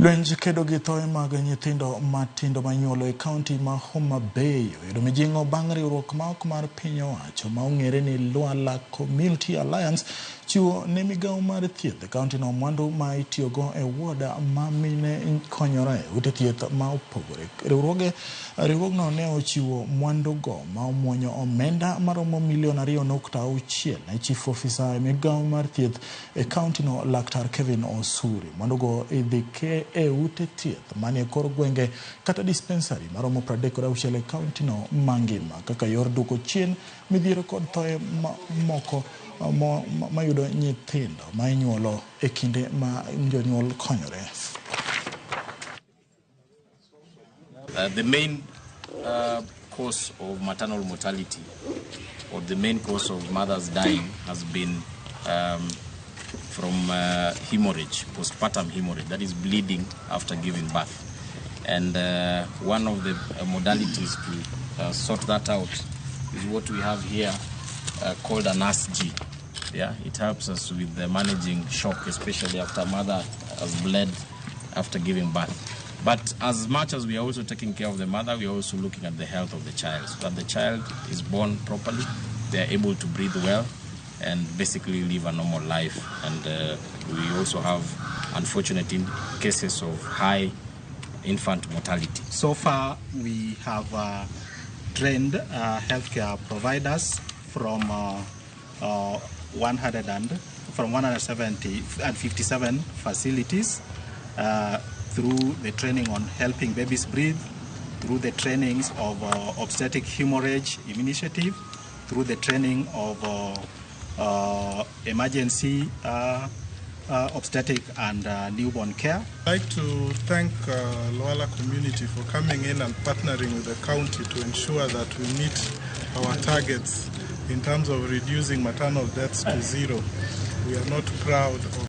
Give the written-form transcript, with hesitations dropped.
Lwenj kedo gi thoe mag nyithindo matindo manyuolo e kaunti ma Homa Bay oyudo mijing'o bang' riwruok ma ok mar piny owacho ma ong'ere ni Lwala Community Alliance chiwo ne migawo mar thieth e kauntino mwandu ma itiyogo e ward ma mine konyore e ute thieth ma opogore. Riwruoge riwruogno ne ochiwo mwandugo ma omuonyo omenda maromo milion 2.6 ne chief officer e migawo mar thieth e kauntino Laktar Kevin Osuri. Mwandugo idhi ke e ute thieth manie kor gwenge kata dispensary maromo 36 e kauntino mangima kaka yor duoko chien midhiero kod thoe moko mayudo nyithindo ma inyuolo e kinde ma jonyuol konyore. The main cause of maternal mortality or the main cause of mothers dying has been from hemorrhage, postpartum hemorrhage, that is bleeding after giving birth. And one of the modalities to sort that out is what we have here called an ASG. Yeah, it helps us with managing shock, especially after mother has bled after giving birth. But as much as we are also taking care of the mother, we are also looking at the health of the child, so that the child is born properly, they are able to breathe well, and basically live a normal life. And we also have unfortunate cases of high infant mortality. So far, we have trained healthcare providers from 100 and from 170 and 57 facilities through the training on helping babies breathe, through the trainings of obstetric hemorrhage initiative, through the training of emergency obstetric and newborn care. I'd like to thank Lwala community for coming in and partnering with the county to ensure that we meet our targets in terms of reducing maternal deaths to zero. We are not proud of